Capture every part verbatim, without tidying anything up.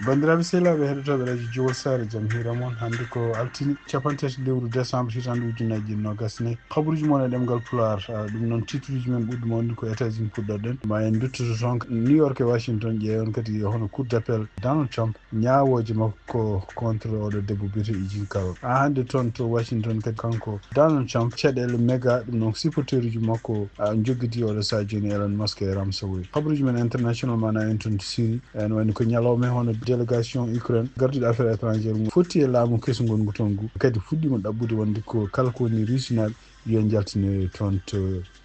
Banndiraaɓe sehilaaɓe heɗotooɓe radio Jowol Saare, jam hiira mon. Hannde ko altine capanɗe tati lewru décembre hitaande ujunnaji ɗiɗi nogas e nayi. Habaruuji mon e ɗemngal Pulaar, ah, ɗum noon titruuji men ɓurɗi mawnude ko États-Unis puɗɗorɗen. Ma en nduttoto toon New York e Washington, ƴeewen kadi hono Cour d'appel Donald Trump, ñaawooje makko contre oɗo debbo biyeteeɗo Eugene Carroll. Haa hannde toon to Washington kadi kanko Donald Trump, caɗeele méga, ɗum noon ko supporteruuji makko, ah, njoggiti oɗo sahaa jooni Elon Musk e Ramsaway. Habaruuji men international mana en toon to Syrie, en woni ko ñalawma hono délégation Ukraine, garduɗo affaires étrangères mum, fotti e laamu kesu ngongu toon ngu, kadi fuɗɗiima ɗaɓɓude wonde ko kala ko woni Russie naaɓe yo njaltine toon to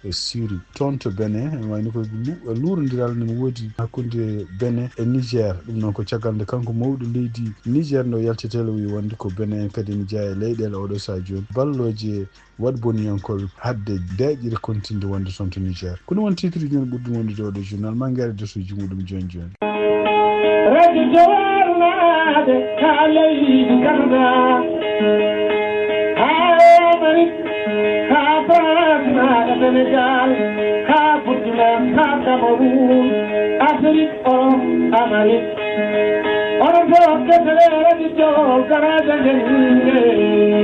e Syrie. Toon to Bénin, en wayno ko lu-, luurondiral no woodi hakkunde Bénin e Niger. Ɗum noon ko caggal nde kanko mawɗo leydi Niger nde o yalti tele o wi wonde ko Bénin kadi ene jeyaa e leyɗeele oɗo sahaa jooni ballooje waɗboniyankooɓe hadde deeƴre kontinde wonde toon to Niger. Ko ɗum woni titre ji men ɓurɗi wondude oɗo journal, ma ngare desuuji muɗum jooni jooni. Radio Jowol naade ka leydi Canada, ha Amérique, ha France, ha Sénégal, ha Portugal, ha Cameroun, Afrique, Europe, Amérique. Onon fof kettore Radio Jowol, garaaji amen.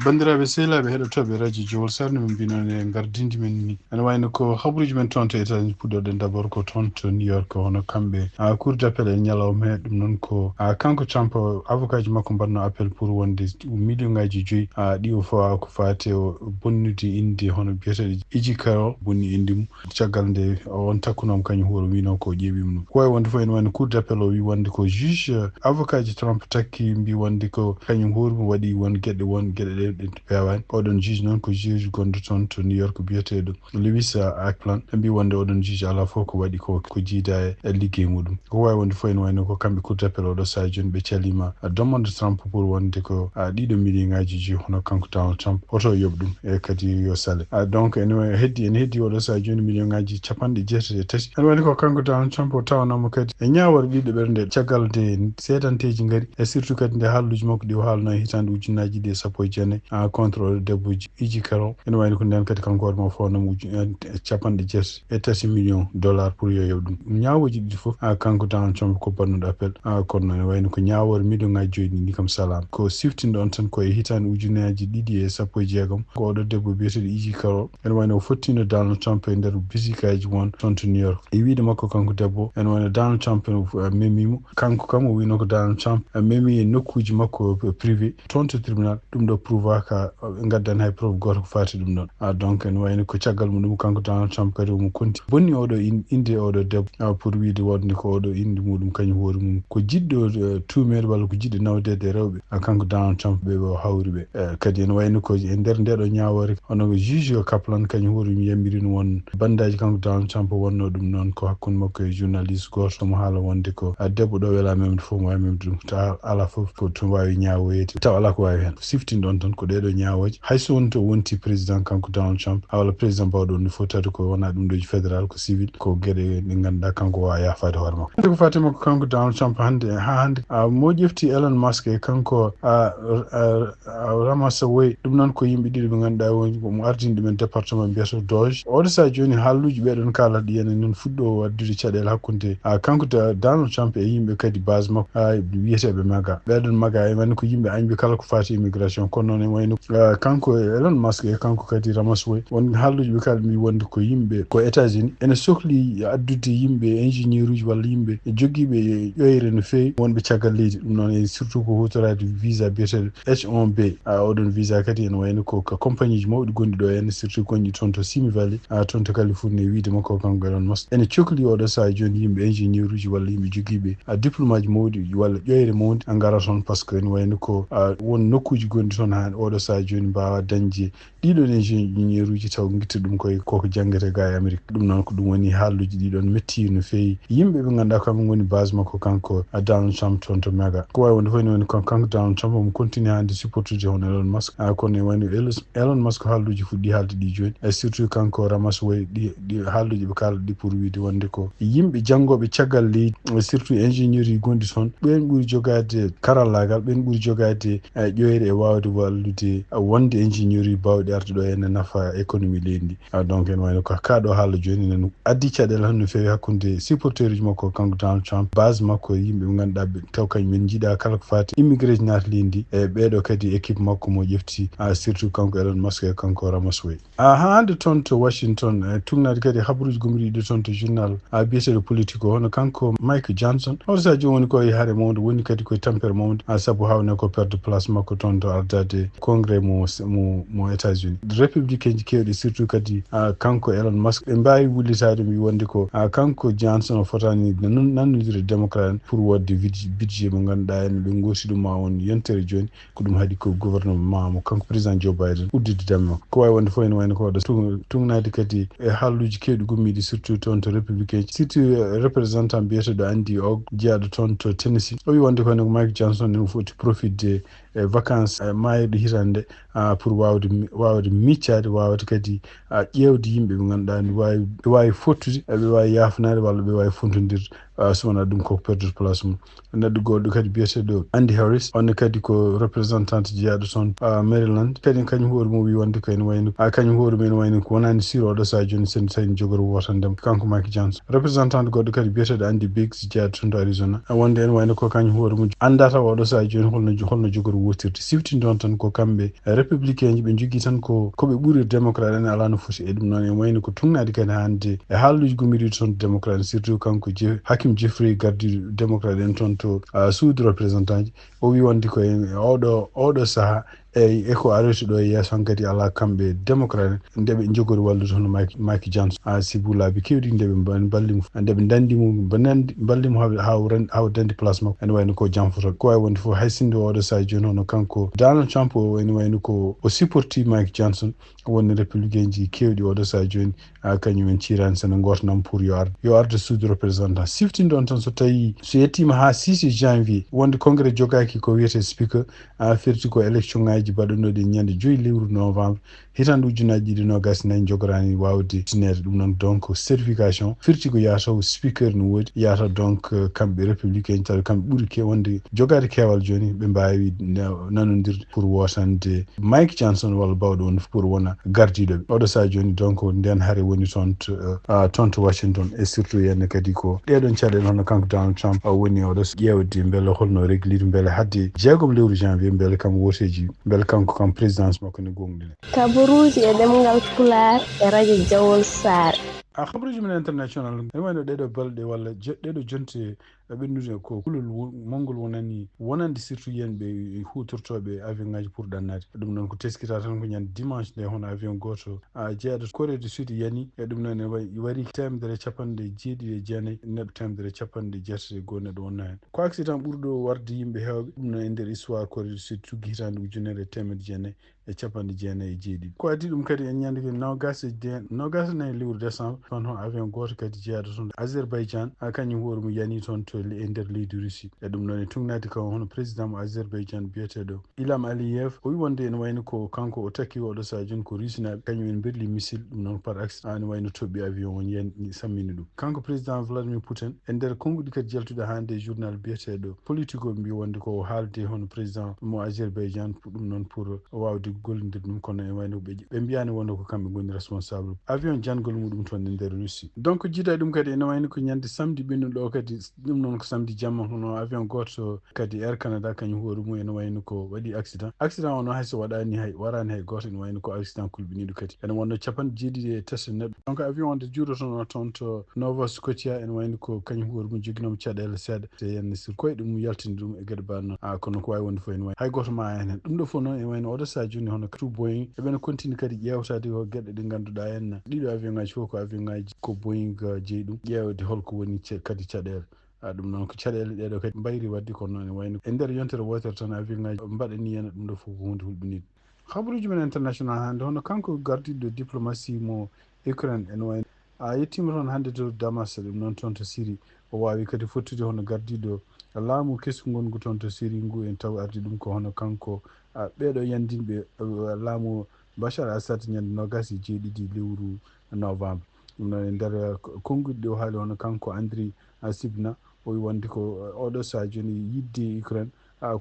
Banndiraaɓe sehilaaɓe heɗotooɓe radio Jowol Saare, no min mbino e ngardindi men ni. Ene wayno ko habaruuji men toon to États-Unis, puɗɗorɗen d'abord ko toon to New York, hono kamɓe, ah, Cour d'appel e ñalawma he, ɗum noon ko, ah, kanko Trump, avocat ji makko mbaɗno appel pour wonde million ngaji joyi, ah, ɗi o fawa ko faate o bonnude innde hono biyeteeɗo Eugene Carroll, bonni innde mum. Caggal nde on takkunooma kañum hoore, wino ko ƴeeɓiima ɗum. Ko wawi wonde fof ene wayno Cour d'appel o wi wonde ko juge, eh, avocat ji Trump takki mbi wonde ko kañum hoore mum waɗi won geɗe, won geɗe ɗe, ɗe peewaani. Oɗon juge noon ko juge gonɗo toon to New York biyeteeɗo Lewis, eh, Kaplan. Ɓe mbi wonde oɗon juge alaa fof ko waɗi ko, ko jiida e, e liggey muɗum. Ko wawi wonde fof ene wayno ko kamɓe Cour d'appel oɗo sahaa jooni ɓe caliima, eh, demande Trump pour wonde ko, ah, ɗiɗo million ngaji joyi hono kanko Donald Trump oto yoɓ ɗum e kadi yo sale. Ah, donc ene wa-, heddi, ene heddi oɗo sahaa jooni million ngaji capanɗe jeetati e tati. Ene wayno ko kanko Donald Trump o tawanoma kadi e ñaawore ɓiɗɗo ɓernde caggal nde seedanteji ngari e surtout kadi nde haalluji makko ɗi o haalno e hitaande ujunnaji ɗiɗi e sappo e jeenayi, ah, contre oɗo debbo Eugene Carroll. Ene wayno ko nden kadi kanko hoore makko fawanoma uju-, eh, capanɗe jeetati e tati million dollar pour yo yoɓ ɗum. Ñaawooji ɗiɗi fof, ah, kanko Donald Trump ko bannuɗo appel, ah, kono noon ene wayno ko ñaawoore million ngaji joyi ɗi, ni kam salaama. Ko siftinɗo on tan ko e hitaande ujunnaaji ɗiɗi e sappo e jeegom, ko oɗo debbo biyeteeɗo Eugene Carroll, ene wayno o fottino Donald Trump e nder bisikaji won toon to New York. E wiide makko kanko debbo, ene wayno Donald Trump ene, eh, memimo. Kanko kam o wino ko Donald Trump, eh, memi e nokkuji makko, eh, privé toon to tribunal. Ɗum ɗo prouve ka, eh, ɓe ngaddani hay preuve gooto ko faati ɗum ɗon. Ah, donc ene wayno ko caggal muɗum kanko Donald Trump kadi omo konti bonni oɗo in-, innde oɗo debbo, ah, pour wiide wonde ko oɗo innde muɗum kañum hoore mum ko jiɗɗo, eh, tuumeede walla ko jiɗɗo nawdeede e rewɓe. Ah, kanko Donald Trump ɓe o hawri ɓe. Eh, kadi ene wayno ko e nder nde ɗo ñaawoore, hono juge o Kaplan kañum hoore mum yamiri no won banndaaji kanko Donald Trump wonno ɗum noon ko hakkunde makko e journaliste gooto mo haala wonde ko, ah, debbo ɗo wela memde fof mo wawi memde ɗum. Tawa alaa fof ko to wawi ñaawoyeede. Tawa alaa ko wawi heen. Ko siftinɗon tan ko ɗeɗo ñaawooje. Hay so wonti o wonti président kanko Donald Trump, a walla président bawɗo on fof tawde ko wona ɗum ɗo fédéral, ko civil, ko geɗe ɗe ngannduɗaa kanko wawa yaafaade hoore makko. Hannde ko faati makko kanko Donald Trump hannde, haa hannde, a mo ƴefti Elon Musk e kanko, a, a, a, Ramasa Woy, ɗum noon ko yimɓe ɗiɗo ɓe ngannduɗaa woni ko mo ardini ɗumen département mbiyata Doge. Oɗo sahaa jooni haalluuji ɓeɗon kaala ɗi ene noon fuɗɗo waddude caɗeele hakkunde, a, kanko Da-, Donald Trump e yimɓe kadi base makko, a, wiyeteeɓe maga. Ɓeɗon maga e woni ko yimɓe añɓe kala ko faati immigration. Kono noon e wayno, a, kanko e Elon Musk e kanko kadi Ramasa Woy, won haalluuji ɓe kaala mbi wonde ko yimɓe ko États-Unis ene sokli addude yimɓe ingénieur uji walla yimɓe jogiiɓe ƴoyre no feewi wonɓe caggal leydi. Ɗum noon e surtout ko huutoraade visa biyeteeɗo H un B. A, oɗon visa kadi ene wayno ko ka compagnie ji mawɗi gonɗi ɗo, ene surtout gonɗi toon to Simi Valley, a, toon to Californie, e wiide makko kanko Elon Musk. Ene cokli oɗo sahaa jooni yimɓe ingénieur uji walla yimɓe jogiiɓe, a, diplôme aji mawɗi walla ƴoyre mawde a ngara toon, par ce que ene wayno ko, a, won nokkuuji gonɗi toon haa oɗo sahaa jooni mbaawa dañde ɗiɗon ingénieur uji taw ngitta ɗum koye koko janngete ga e Amérique. Ɗum noon ko ɗum woni haalluuji ɗiɗon metti no feewi. Yimɓe ɓe ngannduɗaa kamɓe ngoni base makko kanko, a, Donald Trump toon to maga. Ko wawi wonde fof ne woni kan-, kanko Donald Trump omo continue hannde supportude hono Elon Musk. A, kono e wayno Elon, Elon Musk haalluuji fuɗɗi haalde ɗi jooni. E surtout kanko Ramasa Woy ɗi, ɗi haalluuji ɓe kaala ɗi pour wiide wonde ko yimɓe janngoɓe caggal leydi, e surtout ingénieur uji gonɗi toon. Ɓen ɓuri jogaade karallagal, ɓen ɓuri jogaade, e, ƴoyre e wawde wal-, dude wonde ingénierie bawɗi arde ɗo ene nafa économie leydi ndi. Ah, donc ene wayno ko ka ɗo haala joni ene addi caɗeele hannde no feewi hakkunde supporteruji makko kanko Donald Trump, base makko, yimɓe ɓe ngannduɗaa ɓe taw kañum en jiiɗa kala ko faati immigré ji naata leydi ndi, e ɓeeɗo kadi équipe makko mo ƴefti, ah, surtout kanko Elon Musk e kanko Ramaswamy. Ah, haa hannde toon to Washington, eh, tugnaade kadi habaruuji gomriiɗi toon to journal, ah, biyeteeɗo Politico, hono kanko Mike Johnson. Oɗo sahaa jooni woni ko e hare mawde, woni kadi ko e tampere mawde, ah, sabu hawne ko perde place makko toon to ardaade congrès mo, mo, mo États-Unis. Républicain ji keewɗi, surtout kadi, ah, kanko Elon Musk, ɓe mbaawi wullitaade mi wonde ko, ah, kanko Johnson o fotaani nan-, nannondire démocrate en pour waɗde bid-, budget mo ngannduɗaa en ɓe ngooti ɗum ma won yontere jooni. Ko ɗum haɗi ko gouvernement mo kanko président Joe Biden uddude damme makko. Ko waawi wonde fof ene wayno ko waɗa tug-, tugnaade kadi e haalluuji keewɗi gummiiɗi, surtout toon to républicain, surtout, eh, représentant biyeteeɗo Andy Ogg, jeyaaɗo toon to Tennessee. O wi wonde ko ene ko Mike Johnson ene foti profitde e vacances, eh, maayirɗe hitaande, ah, pour waawde mi-, waawde miccaade, waawde kadi, ah, ƴeewde yimɓe ɓe ngannduɗaa ne waawi, ɓe waawi fottude, eh, ɓe waawi yaafnaade walla ɓe waawi fontondirde. Ah, so wonaa ɗum koko perdre place mum. Neɗɗo goɗɗo kadi biyeteeɗo Andy Harris, on ne kadi ko représentante jeyaaɗo toon, ah, Maryland. Kadi kañum hoore mum wi wonde ko ene wayno, ah, kañum hoore mum ene wayno ko wonaani sûr oɗo sahaa jooni so tawi ne jogori wootandema kanko Mike Johnson. Représentant goɗɗo kadi biyeteeɗo Andy Biggs jeyaaɗo toon to Arizona. Ah, wonde ene wayno ko kañum hoore mum anndaa taw oɗo sahaa jooni holno, holno jogori wootirde. Siftinde on tan ko kamɓe républicain ji ɓe njogii tan ko, ko ɓe ɓuri démocrate en alaa no foti. E ɗum noon ene wayno ko tugnaade kadi hannde e haalluuji gommiiɗi toon démocrate en, surtout kanko Je-, Hakeem Jeffrey gardiiɗo démocrate en toon to, ah, suudu représentant ji. O wi wonde ko e oɗo, oɗo sahaa e, e ko arete ɗo e yeeso hankadi alaa kamɓe démocrate en nde ɓe njogori wallude hono Mike, Mike Johnson. Ah, sibu laabi keewɗi nde ɓe mba-, mballi mo, nde ɓe ndanndi mo, mba-, nandi-, mballi mo haa, haa o ren-, haa o danndi place makko. Ene wayno ko janfoto. Ko waawi wonde fof hay sinno oɗo sahaa jooni hono kanko Donald Trump o ene wayno ko o supporti Mike Johnson. Wonde républicain ji keewɗi oɗo sahaa jooni, ah, kañum en ciiraani sene gooto nam pour yo arde, yo arde suudu représentant. Siftinde on tan so tawi so yettiima haa six janvier wonde congrès jogaaki ko wiyetee speaker, ah, firti ko élection ŋaaji baɗanooɗi ñande joyi lewru novembre hitaande ujunaaji ɗiɗi noogaas e nayi jogoraani waawde tineede ɗum noon. Donc certification firti ko yaha taw speaker no woodi, yaha taw donc, eh, kamɓe républicain tawi kamɓe ɓuri ke wonde jogaade keewal jooni ɓe mbaawi na-, nanondirde pour wootande Mike Johnson walla baawɗo wonde pour wona gardiiɗo ɓe. Oɗo sahaa jooni, donc, nden hare woni toon to, ah, toon to Washington, e surtout hannde kadi ko ɗeeɗoon caɗeele hono kanko Donald Trump, ah, woni oɗo ƴeewde mbele holno reglide, mbele hadde jeegom lewru janvier, mbele kam wooteeji, mbele kanko kam présidence makko ne goongɗina. Kabaruuji e ɗemngal Pulaar e radio Jawol Saare. Ah, kabaruuji men international, ene wayno ɗeeɗo balɗe walla je-, ɗeeɗo jonte e ɓennude ko kulol wo-, mawngol wonani wonande surtout yimɓe huutortooɓe avion ŋaaji pour ɗannaade. Ɗum noon ko teskita tan ko ñande dimanche nde hono avion gooto, ah, jeyaaɗo Corée du Sud yani. E ɗum noon ene wa-, wari teemedere e capanɗe jeeɗiɗi e jeenayi neɗɗo, teemedere e capanɗe jeetati e goo neɗɗo wonnoo heen. Ko accident ɓurɗo warde yimɓe heewɓe. Ɗum noon e nder histoire Corée du Sud tuggi hitaande ujunere e teemedde jeenayi e capanɗe jeenayi e jeeɗiɗi. Ko addi ɗum kadi en ñande ko noogaas e jeen-, noogaas e nayi lewru décembre, toon hono avion gooto kadi jeyaaɗo toon Azerbaïdjan, haa kañum hoore mum yani toon to le-, e nder leydi Russie. E ɗum noon e tugnaade kam hono président mo Azerbaïdjan biyeteeɗo Ilham Aliyev, o wi wonde ene wayno ko kanko o takki oɗo sahaa jooni ko Russie naaɓe, kañum en mberli missile, ɗum noon par accident ene wayno toɓɓi avion on yani sammini ɗum. Kanko président Vladimir Putin, e nder konnguɗi kadi jaltuɗi hannde e journal biyeteeɗo Politico, mbi wonde ko o haalde hono président mo Azerbaïdjan, pour ɗum noon pour o waawde gollondirde ɗum, kono e wayno ɓe, ɓe mbiyaani wonde ko kamɓe ngoni responsable avion janngol muɗum toon e nder Russie. Donc, jiida ɗum kadi ene wayno ko ñande samedi ɓennuɗo o kadi, ɗum noon ko samedi jamma, hono avion gooto kadi Air Canada, kañum hoore mum ene wayno ko waɗi accident. Accident o noon hay so waɗaani hay, waraani hay gooto, ene wayno ko accident kulɓiniiɗo kadi. Ene wonno capanɗe jeeɗiɗi e tati neɗɗo. Donc, avion o nde juurotonoo toon to Nova Scotia, ene wayno ko kañum hoore mum joginooma caɗeele seeɗa. Te yen sur koyɗe mum yaltini ɗum e geɗe mbaɗ noon. Ah, kono ko waawi wonde fof ene wayi hay gooto ma en heen. Ɗum ɗo fof noon ene wayno oɗo sahaa jooni hono tout Boeing. Eɓena continue kadi ƴeewtaade ko geɗe ɗe ngannduɗaa en. Ɗiɗo avion ŋaaji fof ko avion ŋaaji ko Boeing, ah, jeyi ɗum. Ƴeewde holko woni ce-, kadi caɗeele. Ah, ɗum noon ko caɗeele ɗeeɗo kadi mbayri waɗde, kono noon ene wayno e nder yontere wootere tan avion ŋaaji mbaɗanii en ɗum ɗo fof ko huunde hulɓiniiɗo. Habaruuji men international hannde, hono kanko gardiiɗo diplomatie mo Ukraine, ene wayno a yettiima toon hannde to Damas, ɗum noon toon to Syrie. O waawi kadi fottude hono gardiiɗo laamu kesu ngongu toon to Syrie ngu, en taw ardi ɗum ko hono kanko, a, ɓeeɗo yandinɓe, a, laamu Bashar Assad ñande noogaas e jeeɗiɗi lewru novembre. Ɗum noon e nder, a, ko-, konnguɗi ɗi o haali hono kanko Andriy, a, Sibna, o wi wonde ko, a, oɗo sahaa jooni yidde Ukraine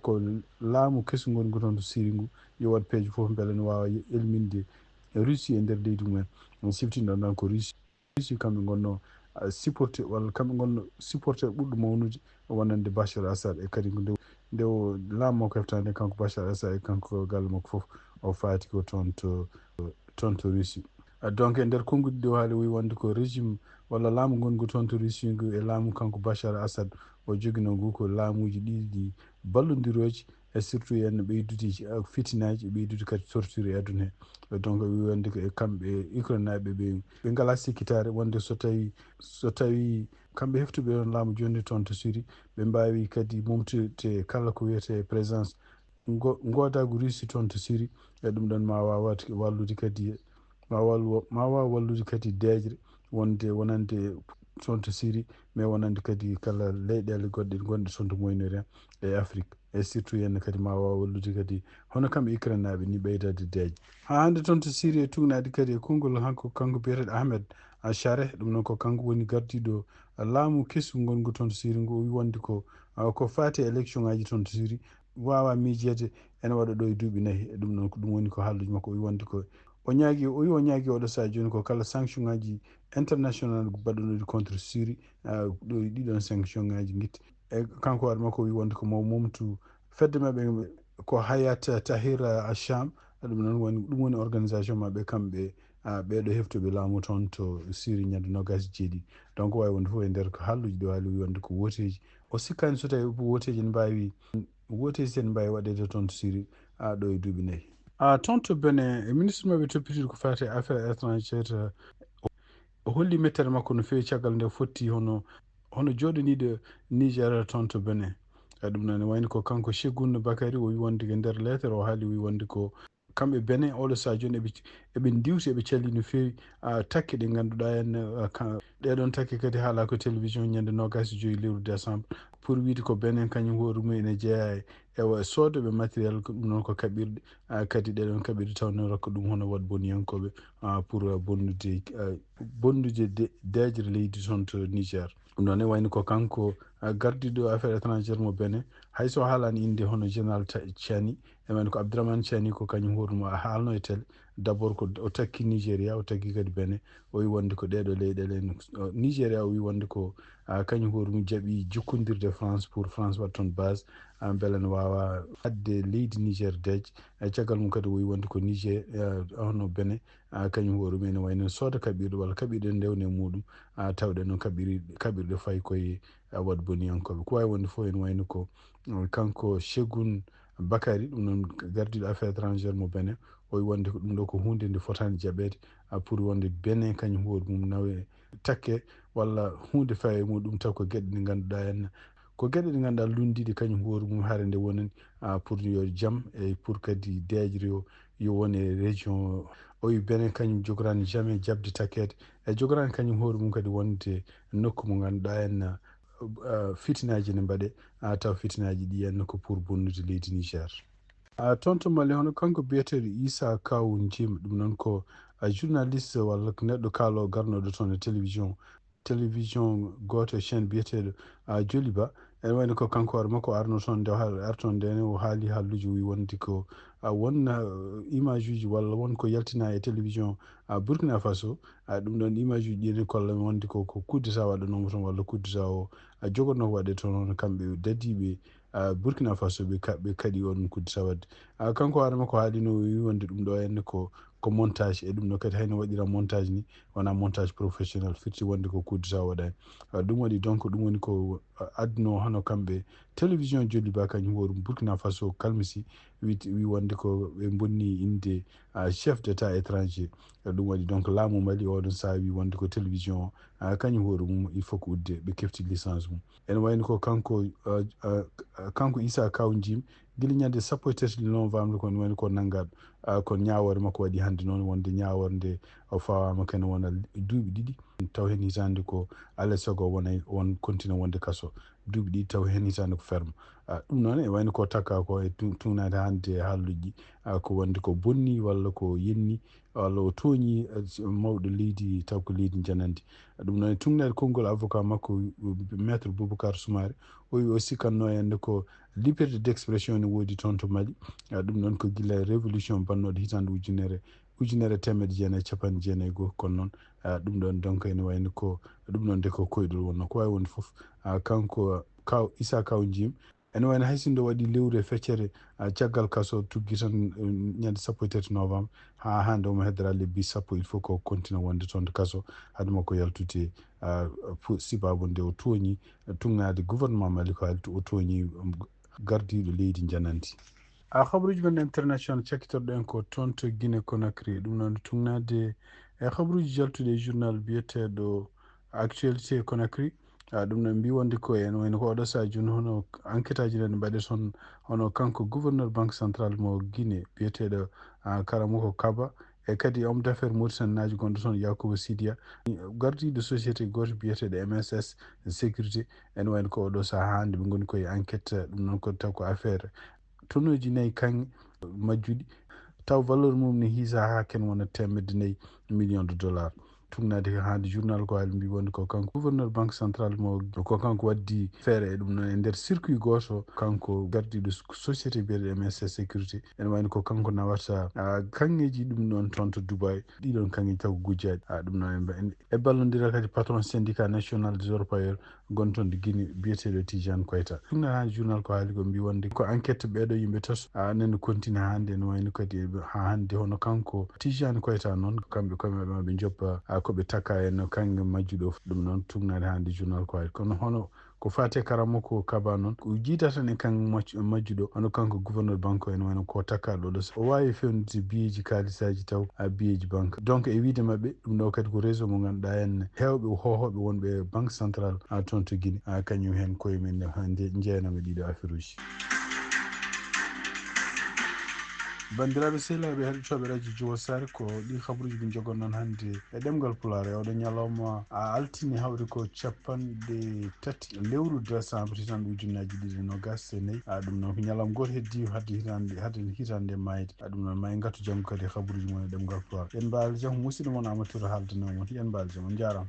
Ko laamu kesu ngongu toon to Siri ngu, yo waɗ peeje fof mbele no waawa elminde Russie e nder leydi mumen. On siftinɗon ɗon ko Russie, Russie kamɓe ngonno supporté, walla kamɓe ngonno supporter ɓurɗo mawnude wonande Bachar Assad. E kadi ko nde nde o laamu makko heftande kanko Bachar Assad e kanko galle makko fof, o faati ko toon to toon to Russie. Donc e nder konnguɗi ɗi o haali, o wi wonde ko régime walla laamu ngongu toon to Russie ngu e laamu kanko Bachar Assad o joginoo ngu ko laamuuji ɗiɗi ɗi ballondirooji, e surtout en ɓeydude fitinaaji, e ɓeydude kadi torture e aduna he. Donc o wi wonde ko e kamɓe Ukraine naaɓe ɓe, ɓe ngalaa sikkitaare wonde so tawi so tawi kamɓe heftuɓe on laamu jooni toon to Siri, ɓe mbaawi kadi momtude kala ko wiyetee présence ngo- ngoodaagu Russie toon to Siri. E ɗum ɗon ma waaw wallude kadi, ma waaw ma waaw wallude kadi deeƴre wonde wonande toon to Siri, mais wonande kadi kala leyɗeele goɗɗe gonɗe toon to Moyen-Orient e Afrique, e surtout heen kadi ma waaw wallude kadi hono kamɓe Ukraine naaɓe ni ɓeydaade deeƴre. Haa hannde toon to Siri e tuugnaade kadi e konngol hanko kanko biyeteeɗo Ahmed Al Shareh, ɗum noon ko kanko woni gardiiɗo laamu kesu ngongu toon to Siri ngu, o wi wonde ko ko faati e élection ngaji toon to Siri waawa miijeede ene waɗa ɗo e duuɓi nayi. E ɗum noon ko ɗum woni ko haalluuji makko, o wi wonde ko o ñaagi, o wi o ñaagi oɗo sahaa jooni ko kala sanction ngaji international baɗunoɗi contre Siri, ɗo e ɗiɗon sanction ngaji ngitti. E kanko hoore makko o wi wonde ko mo momtu fedde maɓɓe ko Hayat Tahrir Al Sham, ɗum noon woni ɗum woni organisation maɓɓe kamɓe ɓeeɗo heftuɓe laamu toon to Siri ñande nogas jeeɗi. Donc waawi wonde fof e nder ko haalluuji ɗo haali wi wonde ko wooteeji, o sikkaani so tawi wooteeji ne mbaawi wooteeji ne mbaawi waɗeede toon to Siri ɗo e duuɓi nayi. Toon to Benin e ministre maɓɓe toppitiiɗo ko faati e affaire étrangère, o holli mettere makko no feewi caggal nde fotti hono hono jooɗaniiɗo Niger toon to Benin. E ɗum noon wayno ko kanko Shegun Bakari o wi wonde e nder leetere o haali o wi wonde ko kamɓe Benin oɗo sahaa jooni eɓe eɓe ndiwti eɓe calli no feewi takke ɗe ngannduɗaa en. Ɗeɗon takke kadi haala ko télévision ñande nogas e joyi lewru décembre pour wiide ko Benin kañum hoore mum ene jeeya e ewa soodoɓe matériel ko ɗum noon ko kaɓirɗe kadi ɗeɗon kaɓirɗe tawnoo rokka ɗum hono waɗ boniyankooɓe pour bonnude bonnude deeƴre leydi toon to Niger. Ɗum noon ne wayno ko kanko gardiiɗo affaire étrangère mo Benin, hay so haalaani innde hono général Tchiani e wayno ko Abdourahmane Tchiani ko kañum hoore mum a haalno e télé. D'abord ko o takki Nigeria, o takki kadi Benin, o wi wonde ko ɗeɗo leyɗele en. Nigeria o wi wonde ko kañum hoore mum jaɓi jokkondirde France pour France waɗ toon base mbele ne waawa adde leydi Niger deej. E caggal mum kadi o wi wonde ko Niger hono Benin kañum hoore mum ene wayno sooda kaɓirɗe walla kaɓirɗe ndewne muɗum tawɗe noon kaɓiri kaɓirɗe fayi koye waɗ boniyankooɓe ko waawi wonde fof ene wayno ko kanko Shegun Bakari ɗum noon gardiiɗo affaire étrangère mo Benin o wi wonde ko ɗum ɗo ko huunde nde fotaani jaɓeede pour wonde Benin kañum hoore mum nawe takke walla huunde fayi e muɗum taw ko geɗe ɗe ngannduɗaa en ko geɗe ɗe ngannduɗaa lunndiiɗe kañum hoore mum hare nde wonani pour yo jam e pour kadi deeƴre yo yo won e région o wi Benin kañum jogoraani jamais jaɓde takkeede e jogoraani kañum hoore mum kadi wonde nokku mo ngannduɗaa en fitinaaji ne mbaɗe taw fitinaaji ɗi en ko pour bonnude leydi Niger. Toon to Mali hono kanko biyeteeɗo Issa Kawu Njim ɗum noon ko journaliste walla neɗɗo kaalo garnoɗo toon e télévision télévision gooto e chaîne biyeteeɗo Joliba. Ene wayno ko kanko hoore makko arno toon nde artoon nde ne o haali haalluuji o wi wonde ko won image uji walla won ko yaltina e télévision Burkina Faso. Ɗum ɗon image uji ɗi ne kolla wonde ko ko coup d'état waɗanoomo toon walla coup d'état o jogonoo waɗe toon kamɓe dadiiɓe Burkina Faso ɓe kaɓɓe kaɗi on coup d'état waɗde. Kanko hoore makko haalino o wi wonde ɗum ɗo henne ko ko montage e ɗum ɗo kadi hayno waɗira montage ni wona montage professionnel firti wonde ko coup d'état waɗani. Ɗum waɗi donc ɗum woni ko adduno hano kamɓe télévision Joliba kañum hoore mum Burkina Faso kalmisi wi wi wonde ko ɓe bonni inde chef d'état étranger. Ɗum waɗi donc laamu Mali oɗon saha wi wonde ko télévision o kañum hoore mum il faut ko udde ɓe kefti licence mum. Ene wayno ko kanko kanko Issa Kaw Jim gila ñande sappo e tati novembre kon woni ko nanngaɗo kon ñaawoore makko waɗi hannde noon wonde ñaawoore nde O fawaama kene wona duuɓi ɗiɗi. Taw heen hitaande ko alaa e sago wona, won continue wonde kaso. Duuɓi ɗiɗi taw heen hitaande ko ferme. Ah, ɗum noon e wayno ko takka ko e tun-, tungnaade hannde haalluuji, ah, ko wonde ko bonni walla ko yenni walla o tooñi, ah, mawɗo leydi taw ko leydi njanandi. Ɗum noon e tungnaade konngol avocat makko, maître Boubacar Soumaré, o wi o sikkatno hannde ko liberté d'expression ne woodi toon to Mali. Ah, ɗum noon ko gila révolution bannooɗo hitaande ujunere, ujunere teemedde jeenayi e capanɗe jeenayi e go'o. Kono noon, ah, ɗum ɗoon donc ene wayno ko ɗum ɗoon de ko koyɗol wonno. Ko waawi wonde fof, ah, kanko Kaw, Issa Kaw Jim, ene wayno hay sinno waɗi lewru e feccere, ah, caggal kaso tuggi tan, eh, ñande sappo e tati novembre, haa hannde omo heddora lebbi sappo, il faut ko continue wonde toon to kaso, hade makko yaltude, ah, fu-, sibabu nde o tooñi, eh, tungnaade gouvernement Mali ko haalti o tooñi, um, gardiiɗo leydi njanandi. A habaruuji men international cakkitoɗen ko toon to Guinée Conakry. Ɗum noon tungnaade e habaruuji jaltuɗi e journal biyeteeɗo Actualité Conakry. Ah, ɗum noon mbi wonde ko en wayno ko oɗo sahaa jooni hono enquête aji nani mbaɗe toon, hono kanko gouverneur banque centrale mo Guinée biyeteeɗo, ah, Karamoko Kaba, e kadi homme d'affaires mauritanien gonɗo toon Yakuba Sidiya, gardiiɗo société gooto biyeteeɗo M S S sécurité. Ene wayno ko oɗo sahaa hannde ɓe ngoni koye enquête, ɗum noon ko taw ko affaire tonnes uji nayi kaŋŋe majjuɗi, taw valeur mum ne hiisa haa ken wona teemedde nayi million de dollars. Tungnaade ko hannde journal ko haali mbi wonde ko kanko gouverneur banque centrale mo, ko kanko waddi feere e ɗum noon e nder circuit gooto, kanko gardiiɗo société biyeteeɗo M S S sécurité. Ene wayno ko kanko nawata, ah, kaŋŋeeji ɗum noon toon to Dubai. Ɗiɗon kaŋŋeeji taw ko gujjaaɗi. Ah, ɗum noon en mba-, en, e ballondiral kadi patron syndicat national des orpailleurs gonɗo toon to Guinée biyeteeɗo Tijane Koita. Ɗum noon hannde journal ko haali ko mbi wonde ko enquête ɓeeɗo yimɓe tato, ah, nani continue hannde ene wayno kadi e ɓe-, haa hannde hono kanko Tijane Koita noon, kamɓe koye maɓɓe ma ɓe njoppa, ah, ko ɓe takka en no kaŋŋe majjuɗo. Ɗum noon tungnaade hannde journal ko haali. Kono hono ko faati e Karamoko Kaba noon, ko jiida tan e kan mac-, majjuɗo, hono kanko gouverneur banque o ene wayno ko takkaaɗo ɗo. O waawi fewndinde biyeeji kaalisaaji taw, a biyeeji banque. Donc e wiyde maɓɓe, ɗum ɗo kadi ko réseau mo ngannduɗaa en heewɓe hoohooɓe wonɓe e banque centrale, a toon to Guinée, a kañum heen koye mum ne, haa nje-, njeenama ɗiɗo affaire uji. Banndiraaɓe sehilaaɓe heɗotooɓe radio Jowol Sare, ko ɗi habaruuji min njogonnon hannde e ɗemngal Pulaar e oɗo ñalawma, a altine hawri ko capanɗe tati lewru décembre hitaande ujunnaaji ɗiɗi e noogaas e nayi. A ɗum noon ko ñalawma gooto heddi hadde hitaande, hadde hitaande maayde. A ɗum noon ma en ngartu janngo kadi habaruuji mon e ɗemngal Pulaar. Yen mbaal jam, musidɗo mon Amadou Touré haaldanoo mon. Yen mbaal jam, on njaaraama.